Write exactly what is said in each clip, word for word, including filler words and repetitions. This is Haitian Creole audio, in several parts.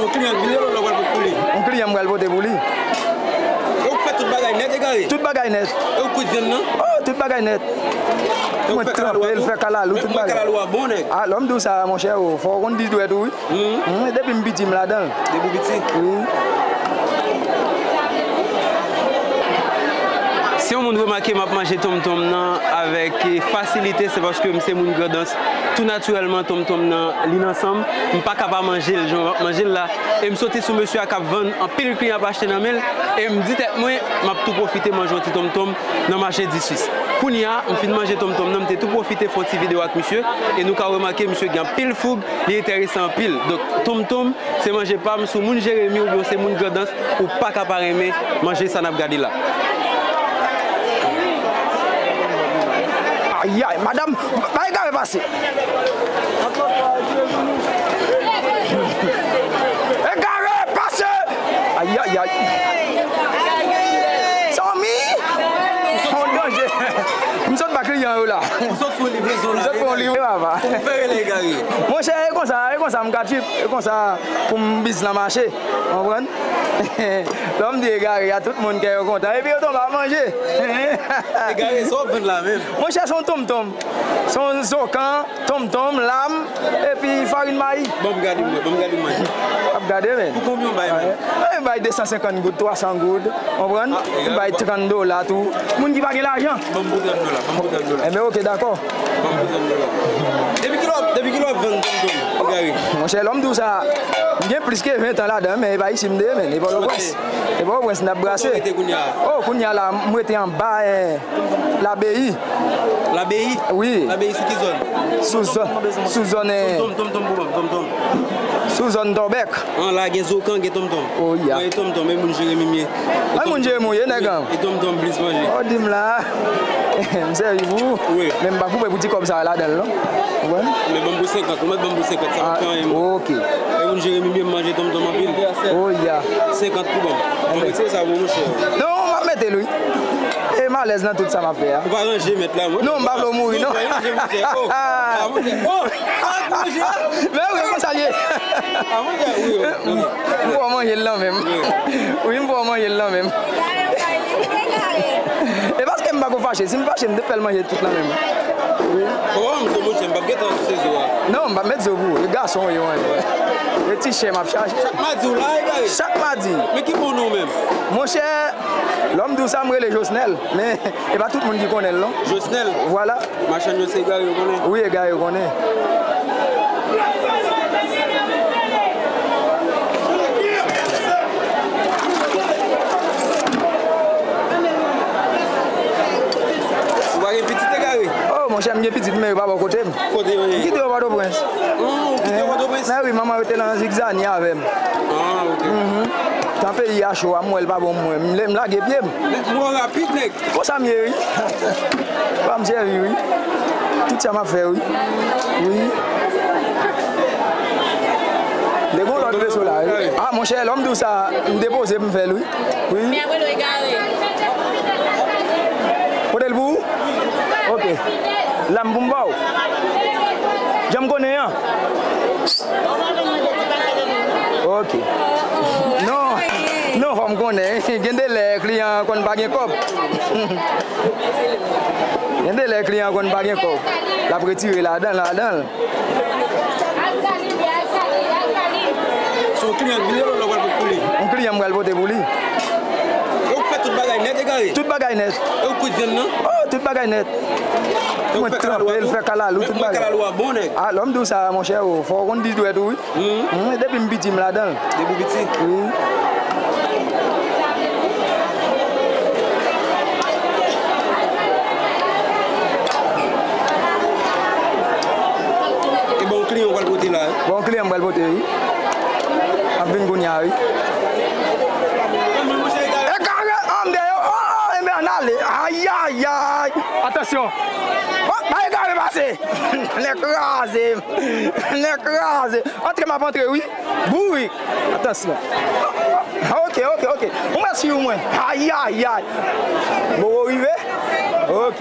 Yon kliyan k vini, lè w pral pote pou li. Yon kliyan m pral pote pou li. E ou k fè tout bagay nèt, egare? Tout bagay nèt. E ou k kwit vyann nan? Oh, tout bagay nèt. E ou fè kalalou a tou? Mwen tranpe l, fè kalalou, tout bagay. Mwen kalalou a bon, nèg. Ah, lè m di w sa, monchè, oh, fò w konn di dwèt ou, wi. Hmm. Hmm, depi m piti, m ladan l. Depi w piti? Wi. Si yon moun remake m ap manje tonmtonm nan avèk, eh, fasilite, se paske m se moun Grandans. Tou natirèlman, tonmtonm nan, li nan san m. M pa ka pa manje l jan m ap manje l la. E m soti sou mesye a k ap vann, anpil kliyan ap achte nan men l. E m di tèt mwen, m ap tou pwofite manje yon ti tonmtonm nan mache Disis. Kounye a, m fin manje tonmtonm nan, m te tou pwofite fè yon ti videyo ak misye. E nou ka remake, misye gen anpil foug, li enterese anpil. Donk, tonmtonm, se manje pa m, si w moun Jeremi oubyen w se moun Grandans, ou pa ka pa renmen manje sa n ap gade la. Ayay, madanm, bay egare pase. Egare pase. Ayayay. Zanmi, on danje. M sot ba kliyan yo la. M sot fè yon livrezon la. M sot fè yon livrezon, papa. Ou fè rele egare. Monchè, e konsa, e konsa m ka trip, e konsa pou m biznis lan mache. Konprann? Lè m di egare a, tout moun kè yo kontan. Epi yo tonbe ap manje. Egare, sa w ap vann la menm? Monchè, se yon tonmtonm. Se yon zokan, tonmtonm, lam, epi farin mayi. Ban m gade, mwen, ban m gade manje. Ap gade, men. Pou konbyen w bay menm? Mwen bay de san senkant goud, twa san goud. Konprann? Ah, egare, m bay trant dola tou. Moun ki pa gen lajan. Ban m pou trant dola, ban m pou trant dola. Enben, oke, dakò. Ban m pou trant dola. Depi kilè w ap, depi kilè w ap vann tonmtonm, egare? Monchè, lè m di w sa, m gen plis ke ven tan ladan, men e pa isi m te ye, men. E Pòtoprens. E Pòtoprens n ap brase. Kote w rete kounye a? Oh, kounye a la, m rete anba, eh, Labeyi. Labeyi? Wi. Labeyi sou ki zòn? Sou zòn, sou zòn, eh, tonmtonm, tonmtonm pou ban m, tonmtonm. Sou zòn Tòbèk. An, la gen zokan, gen tonmtonm. Oh, ya. Mwen, e tonmtonm, e moun Jeremi m ye. Ay, moun Jeremi w ye, nèg an. E tonmtonm plis manje. Oh, di m la. M sèvi pou ou. Wi. Men m pa koupe pou ti kòb sa a ladan l, non. Ou konprann? Men ban m pou senkant, ou mèt ban m pou senkant, sa pa fè anyen, mwen. Ah, ok. E moun Jeremi m ye, m manje tonmtonm anpil. Oh, ya. Senkant pou ban m. Bon, retire sa pou mwen, monchè. Non, m ap mete l, wi. E m alèz nan tout sa m ap fè a. Ou pa ranje mèt la, mwen. Non, m pa vle w mouri, non. Non, ou pa ranje, monchè. Oh, ah, monchè. Oh, sa k manje a? Men wi, konsa l ye. Ah, monchè, wi, wi, wi. M fè w manje l lan menm. Wi. Wi, m fè w manje l lan menm. E paske m pa ko fache. Si m fache, m te fè l manje tout lan menm. Wi. Fò w ba m zo, monchè, m p ap gentan sou se zo a. Non, m p ap met zo pou ou. E gason w ye, wi. E ti chen m ap chache. Chak madi w la, egare? Chak madi. Men ki bon non w menm? Monchè, lè m di w sa, m rele Josnèl. Men e pa tout moun ki konnen l, non. Josnèl? Vwala. Machann yo se egare yo konnen? Wi, egare yo konnen. Ou pa gen pitit egare? Oh, monchè, m gen pitit, men yo pa bò kote m. Kote yo ye? M kite yo Pòtoprens. Oh, ou kite yo Pòtoprens? Men wi, manman yo te nan zigzani avè m. Ah, ok. Mhm. Tan peyi a cho a, m wè l pa bon pou mwen. M le-, m lage pye m. Mwen rapid, nèg. Konsa m ye, wi. Pa m sèvi, wi. Tout sa m ap fè, wi. Wi. M te gon lòt veso la, wi. Ah, monchè, lè m di w sa, m depoze m fè l, wi. Wi. Pote l pou ou? Ok. Lam pou m ba w. Jan m konnen an. Ok. Non, non, fò m konnen. Gen de lè, kliyan an konn pa gen kòb. Gen de lè, kliyan an konn pa gen kòb. L ap retire ladan, ladan. Se yon kliyan k vini, lè w pral pote pou li. Yon kliyan m pral pote pou li. E ou k fè tout bagay nèt, egare? Tout bagay nèt. E ou k kwit vyann nan? Oh, tout bagay nèt. Mwen tranpe l, fè kalalou, tout bagay. Mwen kalalou a bon, nèg. Ah, lè m di w sa, monchè, oh, fò w konn di dwèt ou, wi. Hmm. Hmm, depi m piti, m ladan l. Depi w piti? Wi. E bon, kliyan w pral pote la, wi. Bon, kliyan m pral pote, wi. Ap vin kounye a, wi. E kare, an m dèyè, oh, oh, enben, ann ale. Ayayay. Atansyon. Oh, bay egare pase. Nèg kraze m. Nèg kraze. Antre, m ap antre, wi. Bourik. Atansyon. Ok, ok, ok. Ou mèt swiv mwen. Ayayay. Bon, ou rive? Ok.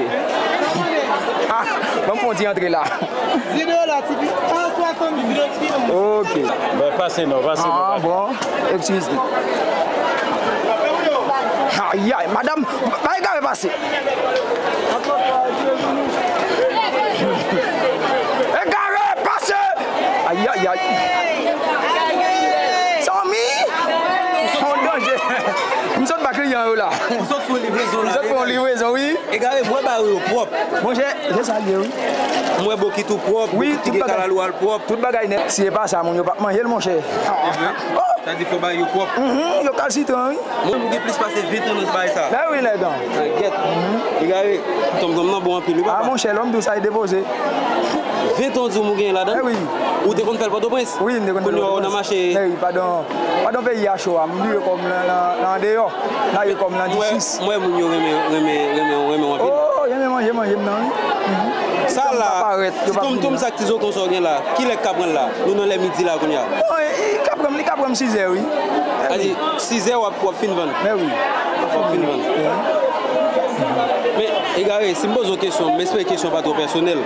Ah, ban m fè yon ti antre la. Dis dola, tipi. Ah, swasanndis dola, tipi. Ok. Bon, pase non, pase non. Ah, bon. Excuse me. Ay, ay, madanm, bay gare pase. Egare, pase! Ay, ay, ay. Zanmi! On danje. M sot ba kliyan yo la. M sot fè yon livrezon la. M sot fè yon livrezon, wi. Egare, mwen ba yo pwòp. Monchè, se sa l ye, wi. Mwen bokit ou pwòp, wi, bokit ki gen kalalou a l pwòp. Tout bagay nèt. Si e pa sa, moun yo p ap manje l, monchè. Oh! Sa di fò ba yo pwòp. Mhm, yo kalsitran, wi. Mwen, m gen plis pase ven tan nan bagay sa. Ben wi, nèg an. Gèt. Egare, tonmtonm nan bon anpil, wi, papa. Ah, monchè, lòm di w sa e depoze. Ven tan w di w m gen ladan l? Ben wi. Ou te konn fè l Pòtoprens? Wi, m te konn fè l Pòtoprens. Kounye a w nan mache. Ben wi, padon. Padon peyi a cho a, m bliye kòm nan, nan, nan andeyò. Nan ye kòm nan disis. Mwen, mwen, moun yo renmen, renmen, renmen, renmen w anpil. Oh, yo renmen manje, manje m nan, wi. Mhm. Sa la, ti tonmtonm sa ak ti zokan sa w gen la, kilè k ka pran l la? Nou nan lè midi la kounye a. Bon, e, e, li ka pran m, li ka pran m sizè, wi. Sa di, sizè w ap, w ap fin vann. Men wi. W ap fin vann. Men, Egare, si m poze w kesyon, m espere kesyon pa twò pèsonèl.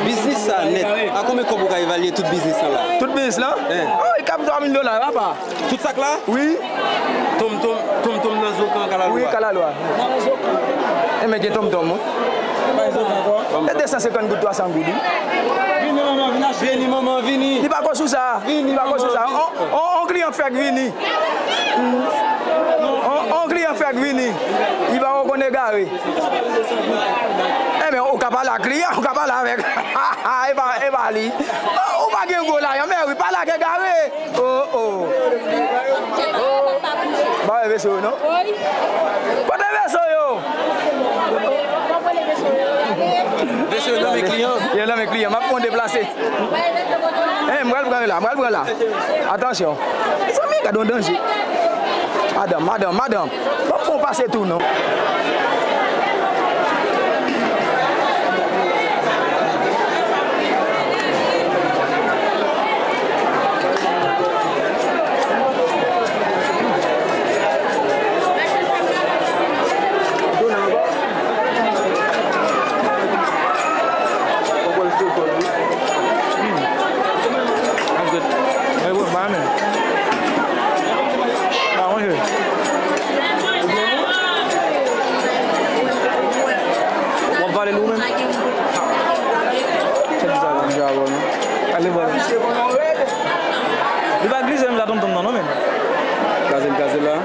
Biznis sa nèt, a konbyen kòb ou ka evalye tout biznis lan la? Tout biznis lan? Hen. Oh, li ka pran twa mil dola, papa. Tout sak la? Wi. Tonmtonm, tonmtonm nan zokan kalalou a. Wi, kalalou a. E men gen tonmtonm, wi. E de san senkant goud, twa san goud, wi. Vini, manman, vini achte. Vini, manman, vini. Li pa ko sou sa. Vini, manman, vini. Li pa ko sou sa. On, on, on kliyan k fèk vini. On, on kliyan k fèk vini. Li pa ko konn egare. E men, ou ka pale ak kliyan, ou ka pale avèk. E pa, e pa li. Ou pa gen gwo lajan, men wi, pale ak egare. Oh, oh. Oh. Ba yo veso yo, non? Kote veso yo? Veso yo nan men kliyan. Yo nan men kliyan. M ap fè yon deplase. Eh, m pral pran la, m pral pran la. Atansyon. Mezanmi, gade yon danje. Madanm, madanm, madanm. Ban m fè yon pase tou, non. W ap vale l ou menm? Kèt sa, manje avè w, non? Ale vòlè. Li pa glise menm jan tonton nan, non, menm. Kraze l, kraze l la.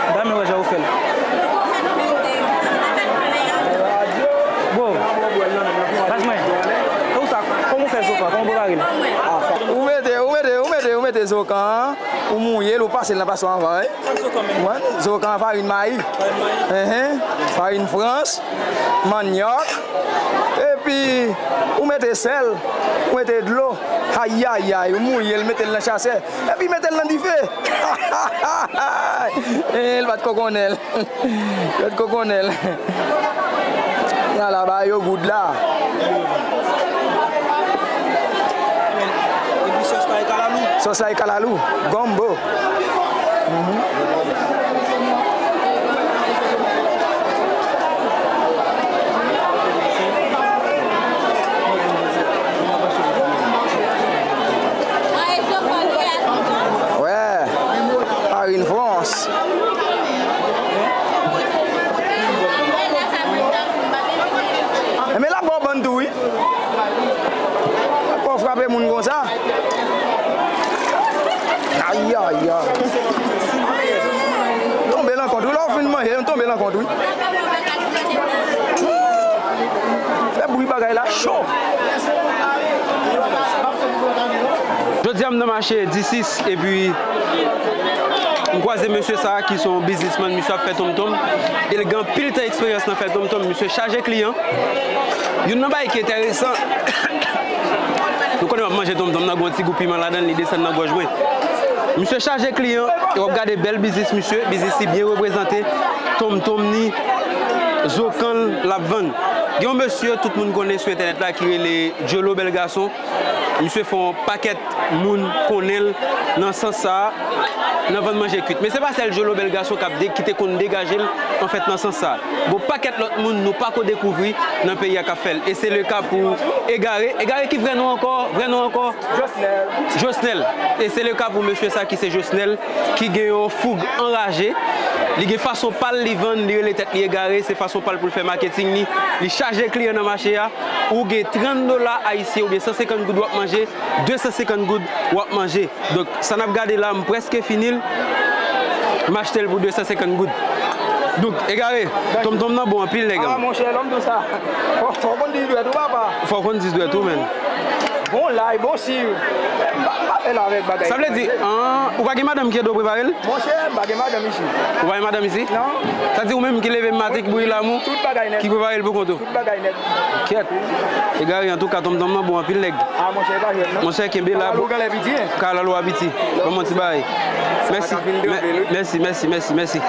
M ta renmen wè jan ou fè l. Bro, baz mwen, e ou sa, kòman ou fè zokan? Kòman ou prepare l? Ou mete, ou mete, ou mete, ou mete zokan an, ou mouye l, ou pase l nan paswa anvan, wi. Wè, zokan an farin mayi. Enhen, farin frans, mannyòk, epi ou mete sèl, ou mete dlo. Ayayay, ou mouye l, mete l nan chasè, epi mete l nan dife. Eh, l pa t ko konnen l. L pa t ko konnen l. Ala ba yo goud la. Epi sòs la e kalalou. Sòs la e kalalou. Gombo. Mhm. Wè, farin frans. Enben, l ap ba w bann tou, wi. Ak w frape moun konsa. Ayayay. Tonbe nan kont, wi. Lè w fin manje, tonbe nan kont, wi. Fè bri bagay la cho. Jodi a, m nan mache disis, epi m kwaze mesye sa a ki se yon biznismann, misye ap fè tonmtonm. E l gen anpil tan eksperyans nan fè tonmtonm. Misye chaje kliyan. Youn nan bagay ki enteresan, nou konnen w ap manje tonmtonm nan, gen yon ti gou piman ladan l, li desann nan gòj mwen. Misye chaje kliyan, e w ap gade bèl biznis misye, biznis li byen reprezante, tonmtonm ni, zokan l ap vann. Gen yon mesye tout moun konnen sou entènèt la ki rele Jolo Bèl Gason. Misye fè yon pakèt moun konnen l nan sans sa a, nan vann manje kwit. Men se pa sèl Jolo Bèl Gason k ap de, ki te konn degaje l, anfèt, nan sans sa a. Gon pakèt lòt moun nou pako dekouvri nan peyi a k ap fè l. E se le ka pou Egare. Egare, ki vrè non ankò? Vrè non ankò? Josnel. Josnel. E se le ka pou mesye sa ki se Josnel, ki gen yon foug anraje. Li gen fason pa l li vann, li rele tèt li Egare, se fason pa l pou l fè maketing li. Li chaje kliyan nan mache a. Ou gen trant dola ayisyen oubyen san senkant goud w ap manje, de san senkant goud w ap manje. Donk, sa n ap gade la, m prèske fini l. M achte l pou de san senkant goud. Donk, Egare, tonmtonm nan bon anpil, nèg an. Ah, monchè, lòm di w sa. Fò, fò w konn di dwèt ou, papa. Fò w konn di dwèt ou, menn. Bon lay, bon si. M pa, m pa fè l avèk bagay. Sa vle di, an, ou pa gen madanm ki ede w prepare l? Monchè, m pa gen madanm isi. Ou pa gen madanm isi? Non. Sa di ou menm ki leve maten, ki bouyi lamou, tout bagay nèt, ki prepare l pou kont ou? Tout bagay nèt. Kèt. Egare, antouka, tonmtonm nan bon anpil, nèg. Ah, monchè, e pa jwèt, non. Monchè, kenbe la. Kalalou genlè piti, en. Kalalou a piti. Ban mwen ti bagay. Mèsi. Mèsi, mèsi, mèsi, mèsi.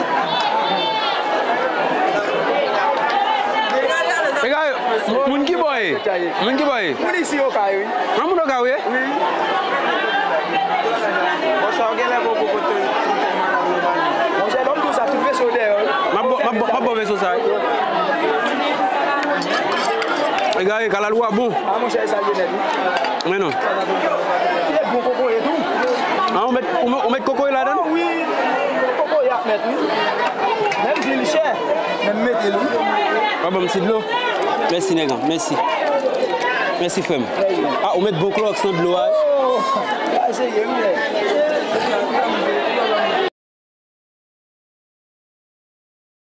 Egare, moun ki bò ye? Moun ki bò ye? Moun isi Okay, wi. An, moun Okay, wi? Wi. Bon, sa w genlè poko kote kote madanm yo ba nou. Monchè, lòm tou sa, tout veso dèyè, wi. M ap bò, m ap bò, m ap bò veso sa, wi. Egare, kalalou a bon. Ah, monchè, e sa l ye nèt, wi. Men non. Ki bon kokoye tou. An, ou met, ou met, ou met kokoye ladan? Ah, wi. Kokoye ap met, wi. Menm si li chè, men m mete l, wi. Wa ban m ti dlo. Mèsi, nèg an. Mèsi. Mèsi, frè m. Ah, ou met bon klòks nan dlo a, wi. Oh, sa serye, wi.